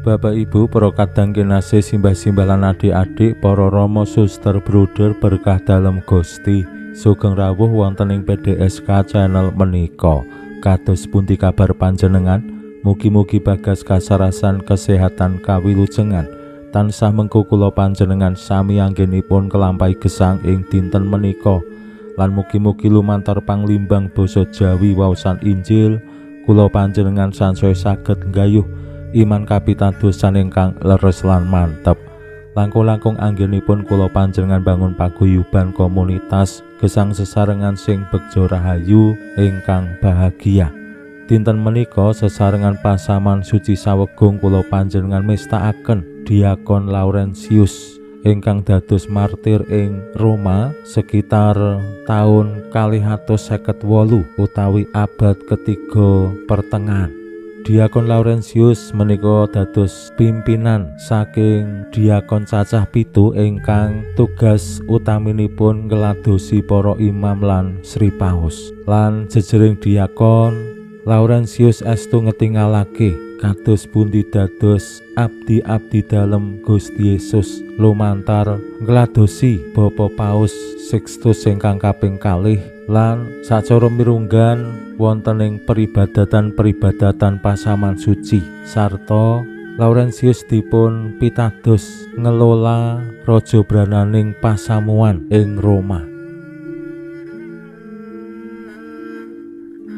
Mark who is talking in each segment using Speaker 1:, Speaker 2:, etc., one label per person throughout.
Speaker 1: Bapak Ibu, para kadang kinasih, simbah-simbah lan adik-adik, para rama, suster, bruder, berkah dalem Gusti, sugeng rawuh wonten ing PDSK channel menika. Kados pundi kabar panjenengan? Mugi-mugi bagas kasarasan kesehatan kawilujengan. Tansah mengko kula panjenengan sami anggenipun kelampahi gesang ing dinten menika. Lan mugi-mugi lumantar panglimbang basa Jawi waosan Injil kula panjenengan sansaya saged nggayuh iman kapitadosan ingkang leres lan mantep. Langkung-langkung anggenipun kula panjenengan bangun paguyuban komunitas gesang sesarengan sing begja rahayu ingkang bahagia. Dinten menika sesarengan pasaman suci sawegung kula panjenengan mestakaken Diakon Laurentius ingkang dados martir ing Roma sekitar taun 258 utawi abad ketiga pertengahan. Diakon Laurentius menika dados pimpinan saking diakon cacah 7 ingkang tugas utaminipun ngladosi para imam lan Sri Paus. Lan jejering diakon Laurentius estu ngetingalake kados pundi dados abdi-abdi dalem Gusti Yesus lumantar ngladosi Bapa Paus Sixtus ingkang kaping kalih lan sacara mirunggan wonten ing peribadatan-peribadatan pasaman suci. Sarta Laurentius dipun pitados ngelola raja brananing pasamuan ing Roma.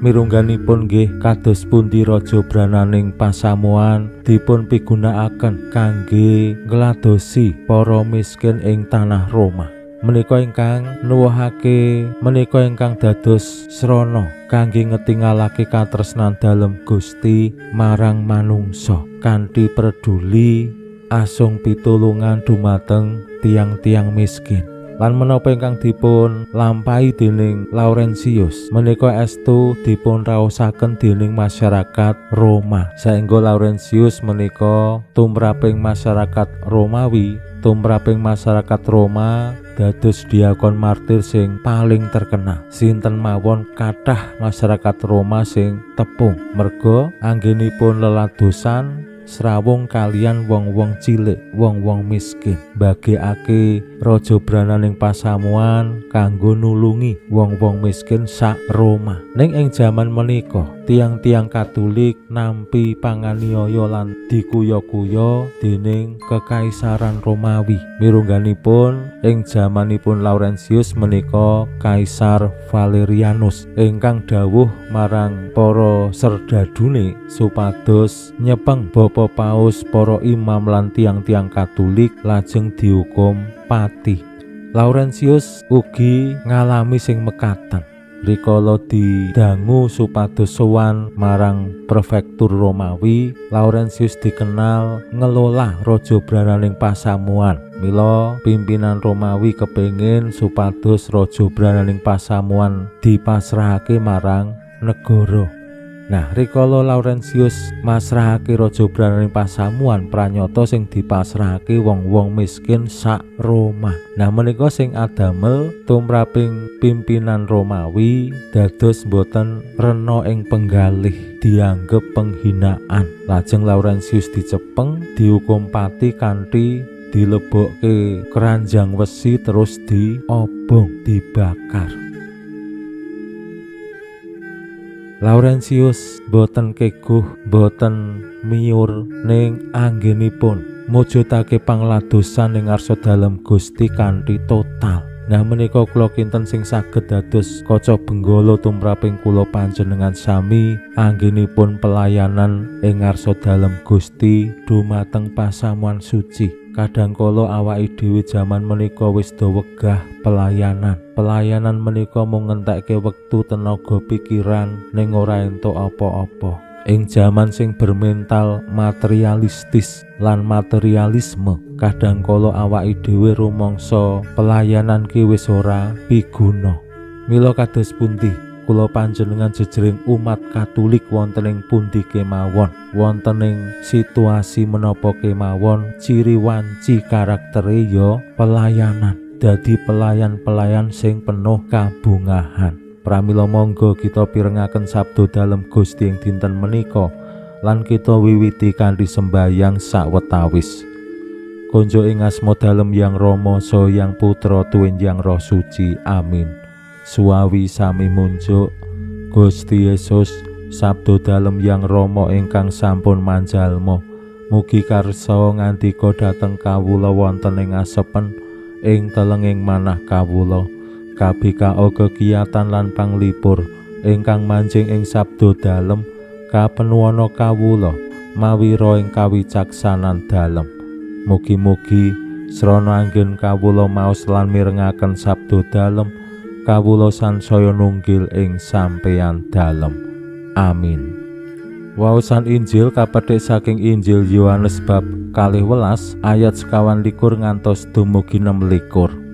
Speaker 1: Mirungganipun nggih kados pundi raja brananing pasamuan dipun pigunakaken kangge ngladosi para miskin ing tanah Roma. Menika ingkang nuwuhake menika ingkang dados srana kangge ngetingalake katresnan dalem Gusti marang manungsa kanthi preduli asung pitulungan dumateng tiang-tiang miskin. Lan menapa ingkang dipun lampahi dening Laurentius menika estu dipun raosaken dening masyarakat Roma. Saengga Laurentius menika tumraping masyarakat Romawi, tumraping masyarakat Roma dados diakon martir sing paling terkenal. Sinten mawon kathah masyarakat Roma sing tepung merga anggenipun leladosan srawung kalian wong-wong cilik, wong-wong miskin, mbagekake raja brananing pasamuan kanggo nulungi wong-wong miskin sak Roma. Ning ing jaman menika tiang-tiang Katolik nampi panganiaya lan dikuya-kuya dening Kekaisaran Romawi. Mirungganipun ing jamanipun Laurentius menika Kaisar Valerianus ingkang dawuh marang para serdadune supados nyepeng Bapa Paus, para imam lan tiang-tiang Katolik lajeng dihukum pati. Laurentius ugi ngalami sing mekaten. Rikala didangu supados sowan marang prefektur Romawi, Laurentius dikenal ngelola raja brananing pasamuan. Mila pimpinan Romawi kepengin supados raja brananing pasamuan dipasrahake marang negara. Nah, rikala Laurentius masrahake raja brananing pasamuan, pranyata sing dipasrahake wong-wong miskin sak Roma. Nah, menika sing adamel tumraping pimpinan Romawi dados boten rena ing penggalih, dianggep penghinaan. Lajeng Laurentius dicepeng, dihukum pati kanthi dilebokke keranjang wesi terus diobong, dibakar. Laurentius boten keguh, boten miur ning anggenipun mujudake pangladosan ing ngarsa dalem Gusti kanthi total. Nah, menika kula kinten sing saged dados kaca benggala tumraping kula panjenengan sami anggenipun pelayanan ing ngarsa dalem Gusti dumateng pasamuan suci. Kadangkala awake dhewe jaman menika wis do wegah pelayanan. Pelayanan menika mung ngentekke wektu, tenaga, pikiran ning ora entuk apa-apa. Ing jaman sing bermental materialistis lan materialisme, kadang kala awake dhewe rumangsa pelayanan ki wis ora piguna. Mila kados pundi kula panjenengan jejering umat Katolik wonten ing pundi kemawon, wonten ing situasi menapa kemawon, ciri wanci karaktere ya pelayanan. Dadi pelayan-pelayan sing penuh kabungahan. Pramila monggo kita pirengaken sabda dalem Gusti ing dinten menika lan kita wiwiti kanthi sembayang sawetawis. Konjo ing asma dalem Yang Rama saha Yang Putra tuwin Yang Roh Suci. Amin. Suwawi sami munjuk Gusti Yesus, sabda dalem Yang Rama ingkang sampun manjalma, mugi karsa ngandika dhateng kawula wonten ing asepen ing telenging manah kawula. Kabikao kegiatan lan panglipur ingkang manjing ing sabda dalem kapenuwana kawula mawira ing kawicaksanan dalem. Mugi-mugi srana anggen kawula maos lan mirengaken sabda dalem, kawula sansaya nunggil ing sampeyan dalem. Amin. Waosan Injil kapethik saking Injil Yohanes bab 12 ayat 24 ngantos dumugi 26.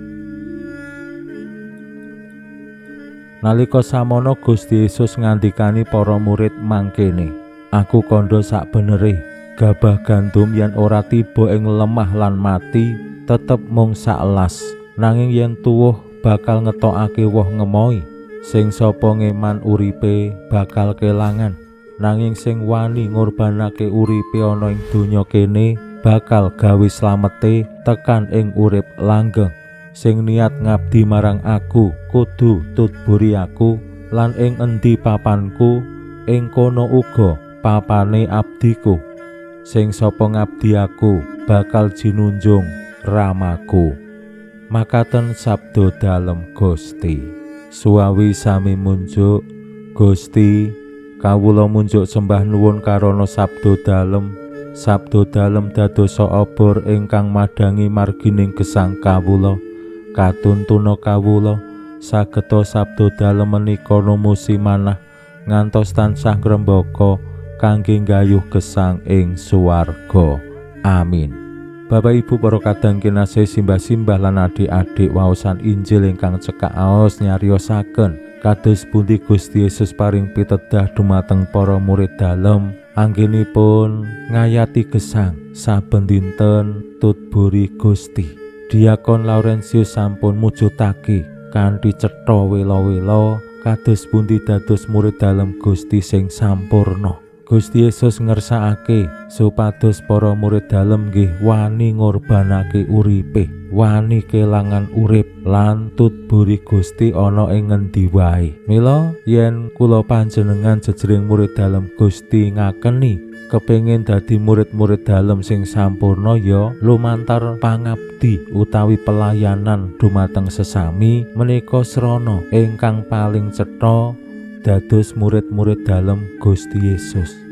Speaker 1: Nalika samono Gusti Yesus ngandikani para murid mangkene, "Aku kandha sakbenere, gabah gandum yen ora tiba ing lemah lan mati, tetep mung saelas, nanging yen tuwuh bakal ngetokake woh ngemoi. Sing sapa ngeman uripe bakal kelangan, nanging sing wani ngorbanake uripe ana ing donya kene bakal gawe slamete tekan ing urip langgeng. Sing niat ngabdi marang aku kudu tutburi aku, lan ing endi papanku ing kono uga papane abdiku. Sing sapa ngabdi aku bakal jinunjung ramaku." Makaten sabda dalem Gusti. Suwawi sami munjuk Gusti, kawula munjuk sembah nuwun karana sabda dalem. Sabda dalem dadosa obor ingkang madhangi margining gesang kawula. Katuntuna kawula sageta sabda dalem menika numusi manah ngantos tansah ngrembaka kangge nggayuh gesang ing swarga. Amin. Bapak Ibu para kadang kinasih, simbah-simbah lan adik-adik, waosan Injil ingkang cekak aos nyariosaken kados pundi Gusti Yesus paring pitedah dumateng para murid dalem anggenipun ngayati gesang saben dinten tutburi Gusti. Diakon Laurentius sampun mujudake kanthi cetha wela-wela kados pundi dados murid dalem Gusti sing sampurna. Gusti Yesus ngersakake supados para murid dalem nggih wani ngorbanake uripe, wani kelangan urip lan tutburi Gusti ana ing ngendi wae. Mila yen kula panjenengan jejering murid dalem Gusti ngakeni kepengin dadi murid-murid dalem sing sampurna, ya lumantar pangabdi utawi pelayanan dumateng sesami menika srana ingkang paling cetha dados murid-murid dalem Gusti Yesus.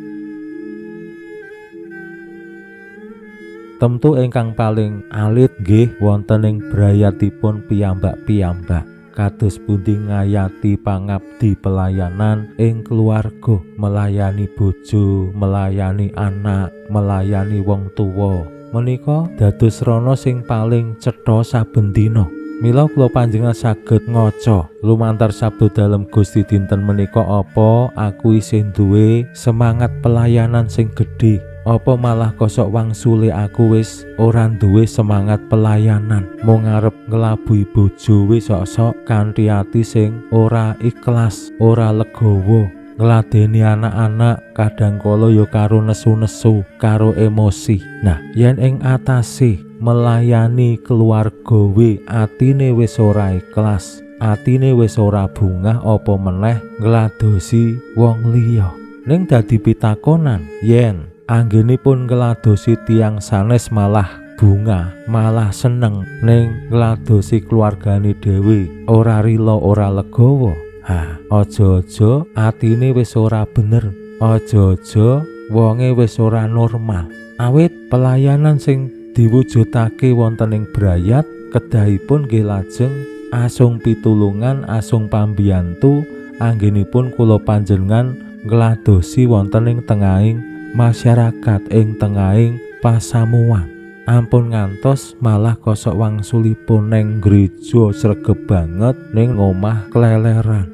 Speaker 1: Temtu ingkang paling alit nggih wonten ing brayatipun piyambak-piyambak, kados pundi ngayati pangabdi pelayanan ing keluarga, melayani bojo, melayani anak, melayani wong tuwa. Menika dados srana sing paling cetha saben dina. Mila kula panjenengan saged ngaca lumantar sabda dalem Gusti dinten menika, apa aku isih duwe semangat pelayanan sing gedhe, apa malah kosok wangsule aku wis ora duwe semangat pelayanan, mung arep nglabuhi bojo wis sok-sok kanthi ati sing ora ikhlas, ora legawa, ngladeni anak-anak kadang kala ya karo nesu-nesu, karo emosi. Nah, yen ing atase melayani keluarga we atine wis ora ikhlas, atine wis ora bungah, apa meneh ngladosi wong liya. Ning dadi pitakonan, yen anggenipun ngladosi tiyang sanes malah bunga, malah seneng, ning ngladosi keluargane dhewe ora rila, ora legawa, ha, aja-aja atine wis ora bener, aja-aja wonge wis ora normal. Awit pelayanan sing diwujudake wonten ing brayat kedahipun nggih lajeng asung pitulungan, asung pambiyantu anggenipun kula panjenengan ngladosi wonten ing tengahing masyarakat, ing tengahing pasamuan. Ampun ngantos malah kosok wangsulipun neng gereja sregep banget, ning omah kleleran.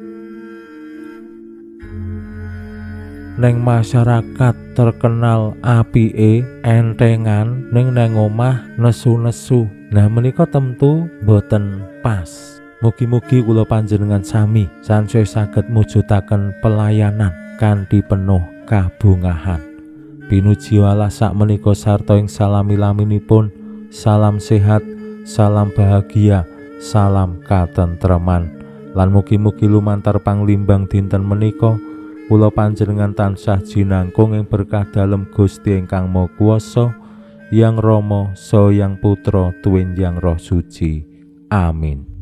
Speaker 1: Neng masyarakat terkenal apike entengan, ning neng omah nesu-nesu. Nah menika tentu boten pas. Mugi-mugi kula panjenengan sami sansaya saged mujudaken pelayanan kanthi penuh kabungahan. Pinuji Allah sak menika sarta ing salami-laminipun. Salam sehat, salam bahagia, salam katentreman. Lan mugi-mugi lumantar panglimbang dinten menika kula panjenengan tansah jinangkung ing berkah dalem Gusti ingkang Maha Kuwasa, Yang Rama, Saha Yang Putra, tuwin Yang Roh Suci. Amin.